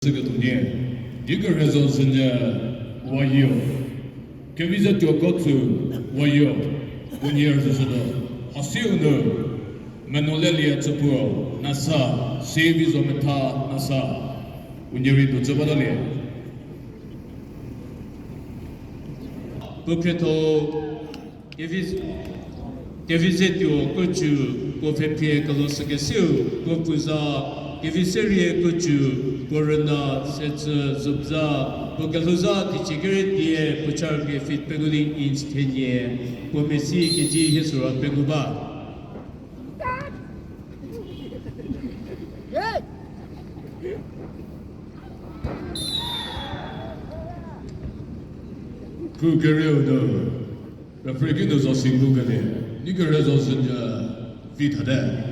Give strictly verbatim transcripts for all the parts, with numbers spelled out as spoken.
Süketuo nie, Nikerhezo Zünyü, Wayo. Kevizetuo Kotsü, Wayo. Unie rüzhüshütuo, hasiu nu, Menuolelie Tsüpuo, Nasa, Sevizo Metha, Nasa. Unie rei dutsü batalie. Puo khrietho, Kevi-, Kevizetuo Kotsü, puo pfhephie Kelosükeseu, puo pfuza, Keviserie Kotsü, puo rüna, Setsü Zubza, puo kelhouzha, Teicie Keretie, puo cha rükrie feet pengou di inch thenie, puo mesi kg hie sora pengou ba. Khu kerieu nu, referee ki nu zo si ngukelie, Nikerhezo Zünyü vi thate.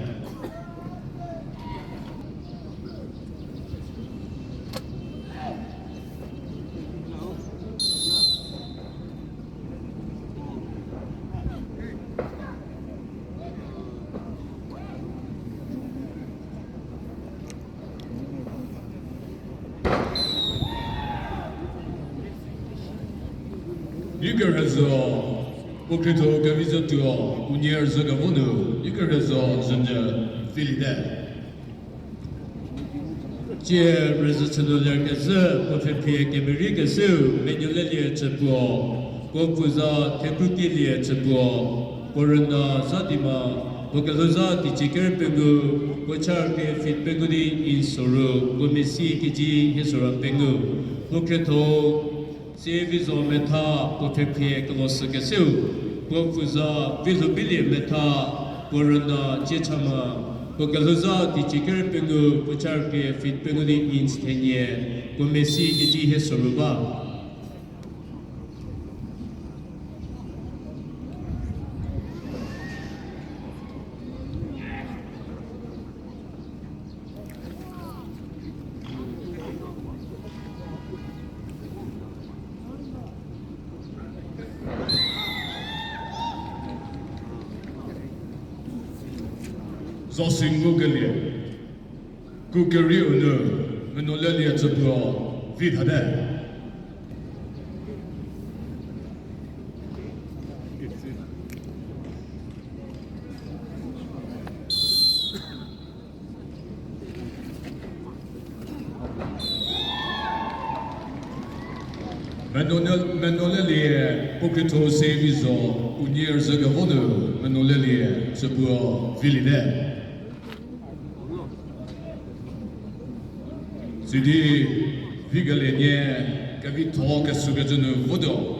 Nikerhezo, puo khrietho Kevizetuo, unie rüzhü kevo nu, Nikerhezo Zünyü vilite. Tsie rüzhü chünu lerkezhü, puo pfhephie kemerie keseu, Menuolelie Tsüpuo, puo pfuza Thekrukelie Tsüpuo, puo rüna Zadima, puo kelhouzha Teicie Kere pengou, puo cha rükrie feet pengou di inch soru, puo mesi kg hie sora pengou, puo khrietho Sevizo Metha, puo pfhephie Kelosükeseu, puo pfuza Vilhoubilie Metha, puo rüna Ciechama, puo kelhouzha Teicie Kere pengou, puo cha rükrie feet pengou di inch thenie, puo mesi kg hie soru ba. Zo si ngukelie, khu kerieu nu, Menuolelie Tsüpuo vi thate. Menuole-, Menuolelie, puo khrietho Sevizo, unie rüzhü kevo nu, Menuolelie Tsüpuo vilite. Sidi, vikelie nie, kevitho kesükecü nu votuo.